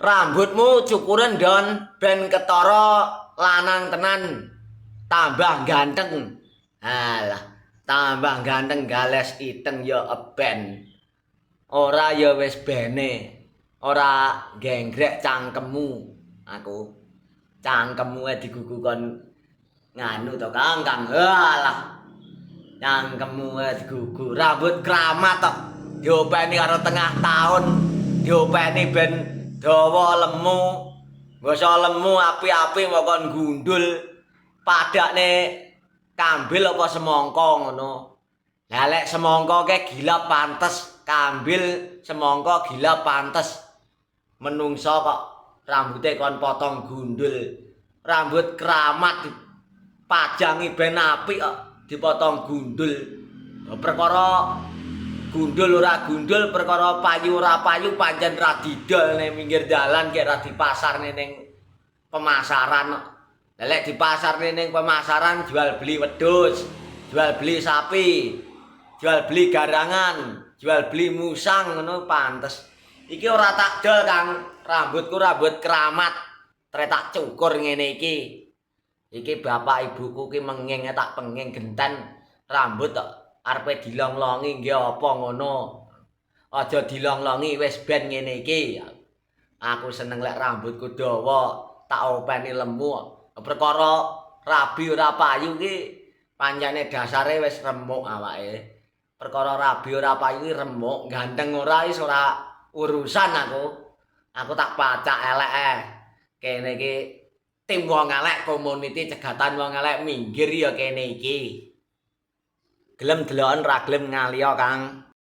Rambutmu cukuren, Don, ben ketara lanang tenan, tambah ganteng. Alah, tambah ganteng gales iteng ya eben. Ora ya wis bene. Ora genggrek cangkemmu aku. Cangkemmu e digugu kon nganu to, Kang, Kang. Alah. Cangkemmu e digugu rambut keramat tok. Diopeni karo tengah tahun, diopeni ben dawa lemu. Basa lemu api-api mau kon gundul padakne kambil apa semangka ngono. Lah lek semangka ke gila pantes, kambil semangka gila pantes. Menungso kok rambute kon potong gundul. Rambut keramat dipajangi ben apik kok dipotong gundul. Perkara gundul ora gundul, perkara payu ora payu, pancen ra didol ning pinggir dalan kek, ra dipasarne ning pemasaran kok. Lah lek dipasarne ning pemasaran jual beli wedhus, jual beli sapi, jual beli garangan, jual beli musang ngono pantes. Iki ora tak dol, Kang, rambutku rambut keramat. Tre tak cukur ngene iki. Iki bapak ibuku ki menging tak penging genten rambut tok arepe dilong-longi nggih apa ngono. Aja dilong-longi, wis ben ngene iki. Aku seneng lek rambutku dawa, tak openi lemu. Perkara rabi ora payu ki pancene dasare wis remuk awake. Perkara rabi ora payu ki remuk, ganteng ora wis ora urusan aku. Aku tak pacak elek e. Kene iki tim wong elek, community cegatan wong elek minggir ya kene iki. Gelem deloken, ra gelem ngaliya, Kang.